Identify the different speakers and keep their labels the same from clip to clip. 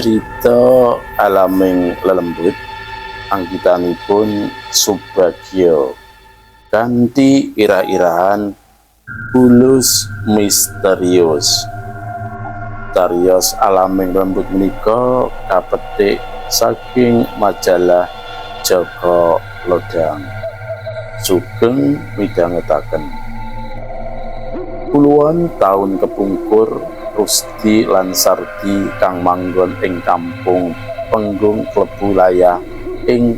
Speaker 1: Cerita Alaming Lelembut anggitanipun Subagio kanthi irah-irahan Bulus Misterius. Cariyos Alaming Lelembut menika kapetik saking majalah Joko Lodang. Sugeng midhangetaken. Puluhan taun kepungkur, Rusdi lan Sardi kang manggon ing kampung Penggung klebu layah ing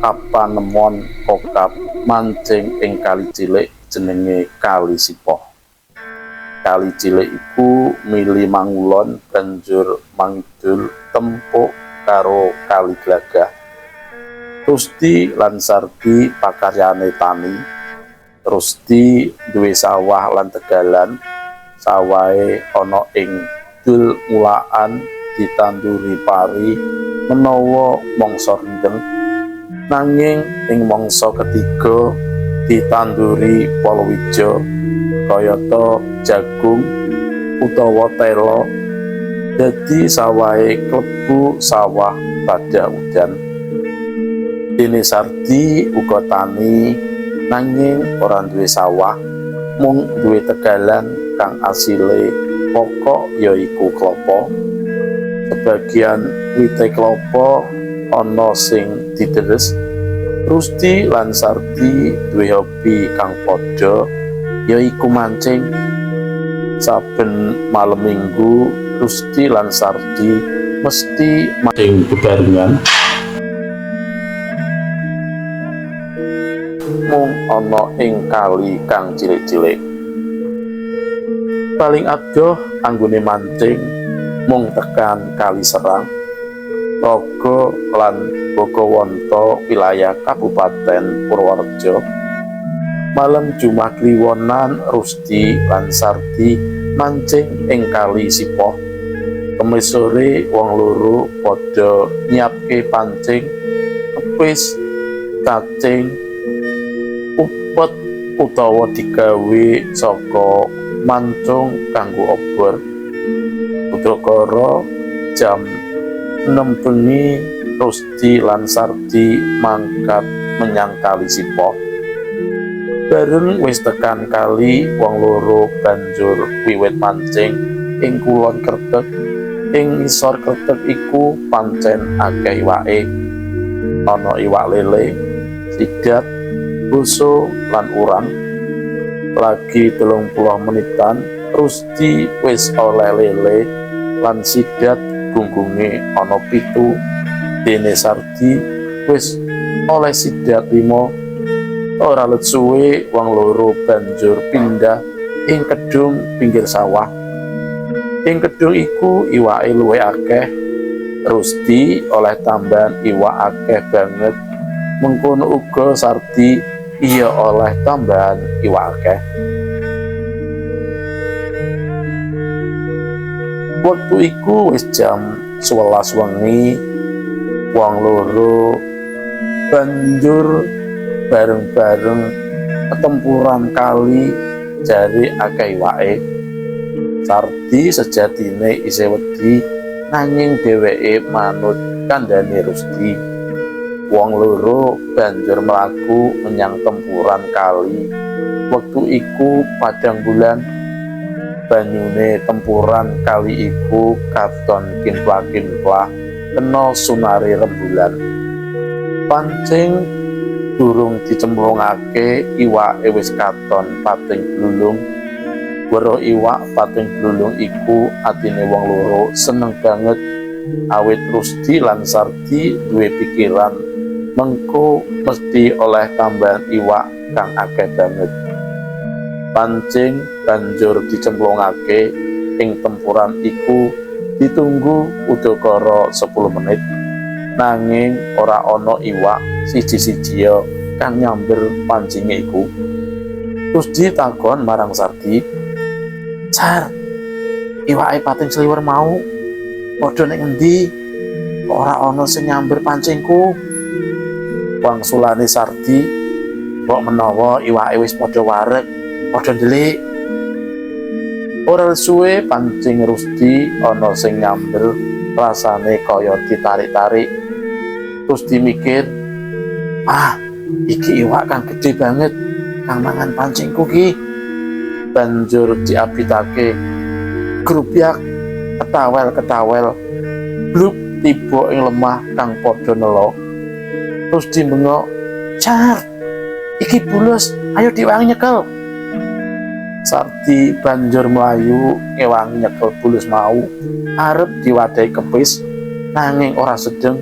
Speaker 1: Kapanemon Kokap mancing ing kali cilik jenenge Kali Sipoh. Kali cilik iku mili mangulon banjur mangidul tempuk karo Kali Glagah. Rusdi lan Sardi pakaryane tani. Rusdi duwe sawah lan tegalan. Sawahe ana ing dul mulaan ditanduri pari menawa mangsa rendheng, nanging ing mangsa ketiga ditanduri palawija kayata jagung utawa tela. Dadi sawahe klebu sawah tadah udan. Dene Sardi uga tani nanging ora duwe sawah, mung duwe tegalan kang asile pokok yaiku klapa. Sebagian wite klapa ana sing didheres. Rusdi lan Sardi duwe hobi kang padha yaiku mancing. Saben malem Minggu Rusdi lan Sardi mesti mancing bebarengan. Mung ana ing kali kang cilik-cilik. Paling adoh anggone mancing mung tekan Kali Serang, Tlaga lan Bogowonto wilayah Kabupaten Purworejo. Malem Jumat Kliwonan Rusdi lan Sardi mancing ing Kali Sipoh. Kemis sore wong loro padha nyiapke pancing, kepis, cacing, upet utawa digawe saka mancung kanggo obor. Udakara jam 6 bengi Rusdi lan Sardi mangkat menyang Kali Sipoh. Bareng wis tekan kali, wong loro banjur wiwit mancing ing kulon kreteg. Ing ngisor kreteg iku pancen akeh iwake. Ana iwak lele, sidat, buso lan urang. Lagi 30 menitan Rusdi wis oleh lele lan sidat gunggunge ana 7. Dene Sardi wis oleh sidat 5. Ora let suwe wong loro banjur pindah ing kedung pinggir sawah. Ing kedung iku iwake luwih akeh. Rusdi oleh tambahan iwak akeh banget. Mengkono uga Sardi iya oleh tambahan iwak akeh. Wektu iku wis jam 11 wengi. Wong loro banjur bareng-bareng ketempuran kali jare akeh iwake. Sardi sejatine isih wedi nanging dheweke manut kandhane Rusdi. Wong loro banjur mlaku menyang tempuran kali. Wektu iku padang bulan. Banyune tempuran kali iku katon kimplah-kimplah kena sunare rembulan. Pancing durung dicemplungake iwake wis katon pating blulung. Weruh iwak pating blulung iku atine wong loro seneng banget awit Rusdi lan Sardi duwe pikiran mengko mesti oleh tambahan iwak kang akeh banget. Pancing banjur dicemplungake ing tempuran iku ditunggu udakara 10 menit, nanging ora ana iwak siji-sijiya kang nyamber pancinge iku. Rusdi takon marang Sardi, "Sar, iwake pating sliwer mau padha ning endi? Kok ora ana sing nyamber pancingku?" Wangsulane Sardi, "Mbok menawa iwake wis padha wareg, padha ndelik." Ora suwe pancing Rusdi ana sing nyamber Rasane kaya ditarik-tarik. Rusdi mikir, "Ah, iki iwak kang gede banget kang mangan pancingku ki." Banjur diabitake, grubyak, ketawel-ketawel, bluk, tiba ing lemah kang padha nelo. Rusdi bengok, "Car, iki bulus, ayo diwangi nyekel." Sardi banjur mlayu ngewangi nyekel bulus mau, arep diwadahi kepis, nanging ora sedeng.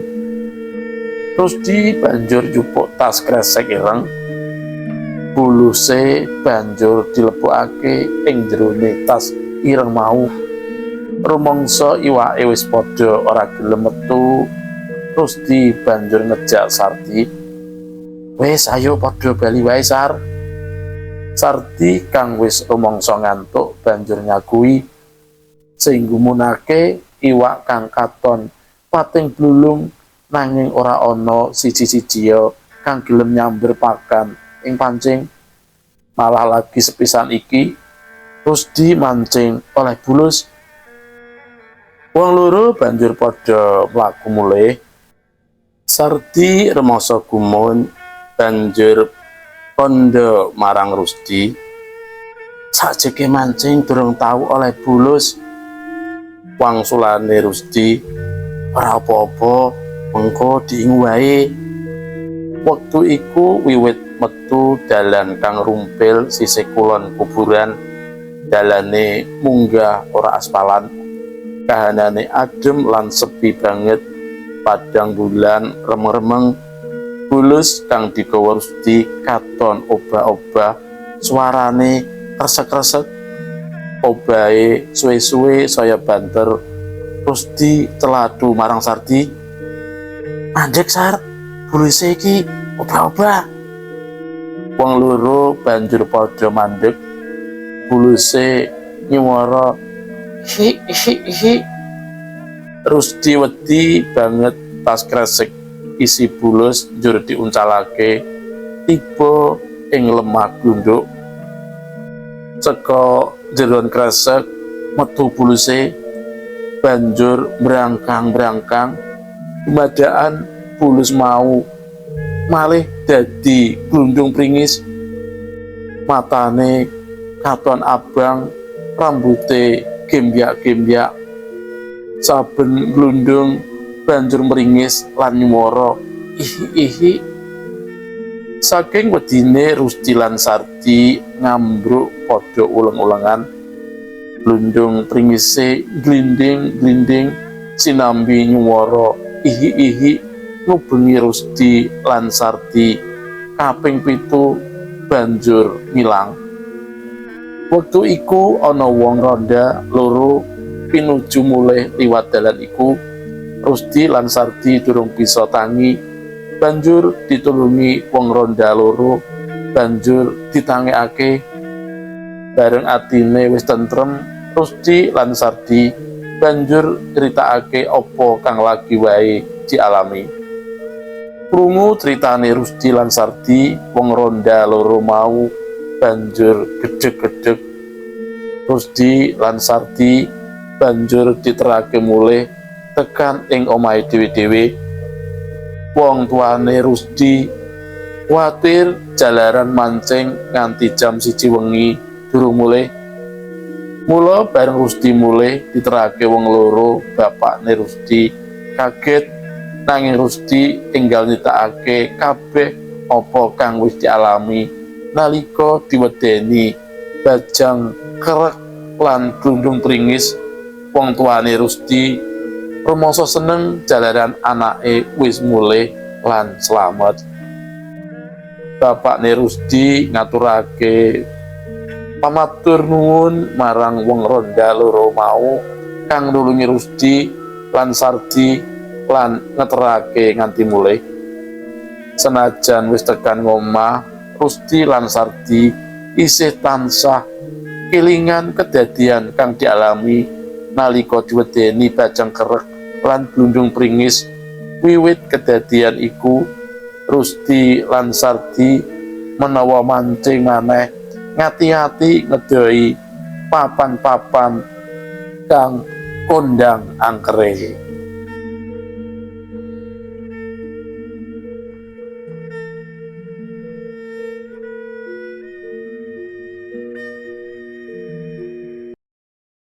Speaker 1: Rusdi banjur jupuk tas kresek ireng. Buluse banjur dilebokake ing jerone tas ireng mau. Rumangsa iwake wis padha ora gelem metu, Rusdi banjur ngejak Sardi, "Wis, ayo padha bali wae, Sar." Sardi kang wis rumangsa ngantuk banjur ngakui. Sing nggumunake, iwak kang katon pating blulung, nanging ora ana siji-sijiya kang gelem nyamber pakan ing pancing. Malah lagi sepisan iki Rusdi mancing oleh bulus. Wong loro banjur padha mlaku mulih. Sardi rumangsa gumun, banjur kandha marang Rusdi, "Sakjeke mancing durung tau oleh bulus." Wangsulane Rusdi, "Ora apa-apa, mengko diingu wae." Wektu iku wiwit metu dalan kang rumpil sisih kulon kuburan. Dalane munggah, ora aspalan. Kahanane adem lan sepi banget. Padang bulan remeng-remeng. Bulus kang digawa Rusdi katon obah-obah, suarane kresek-kresek. Obahe suwe-suwe saya banter. Rusdi celathu marang Sardi, "Mandek, Sar, buluse iki obah-obah." Wong loro banjur padha mandek. Buluse nyuwara, "Hi hi hi." Rusdi wedi banget. Tas kresek isi bulus njur diuncalake, tiba ing lemah glunduk. Saka jeron kresek metu buluse, banjur brangkang-brangkang. Dumadakan bulus mau malih dadi glundung pringis. Matane katon abang, rambute gembyak-gembyak. Saben glundung banjur meringis lan nyuwara, "Ihi ihi." Saking wedine, Rusdi lan Sardi ngambruk padha uleng-ulengan. Glundung pringise glinding-glinding sinambi nyuwara ihi ihi, ngubengi Rusdi lan Sardi kaping 7, banjur ngilang. Wektu iku ana wong ronda loro pinuju mulih liwat dalan iku. Rusdi lan Sardi durung bisa tangi, banjur ditulungi wong ronda loro, banjur ditangekake. Bareng atine wis tentrem, Rusdi lan Sardi banjur nyritakake apa kang lagi wae dialami. Krungu critane Rusdi lan Sardi, wong ronda loro mau banjur gedheg-gedheg. Rusdi lan Sardi banjur diterake mulih tekan ing omahe dhewe-dhewe. Wong tuane Rusdi kuwatir jalaran mancing nganti jam 1 wengi durung mulih. Mula bareng Rusdi mulih diterake wong loro, bapakne Rusdi kaget, nanging Rusdi enggal nyritakake kabeh apa kang wis dialami nalika diwedeni bajang kerek lan glundung pringis. Wong tuane Rusdi rumangsa seneng jalaran anake wis mulih lan slamet. Bapakne Rusdi ngaturake pamatur nuwun marang wong ronda loro mau kang nulungi Rusdi lan Sardi lan ngeterake nganti mulih. Senajan wis tekan ngomah, Rusdi lan Sardi isih tansah kelingan kedadian kang dialami nalika diwedeni bajang kerek lan glundung pringis. Wiwit kedadian iku, Rusdi lan Sardi menawa mancing maneh ngati-ati ngedohi papan-papan kang kondang angkere.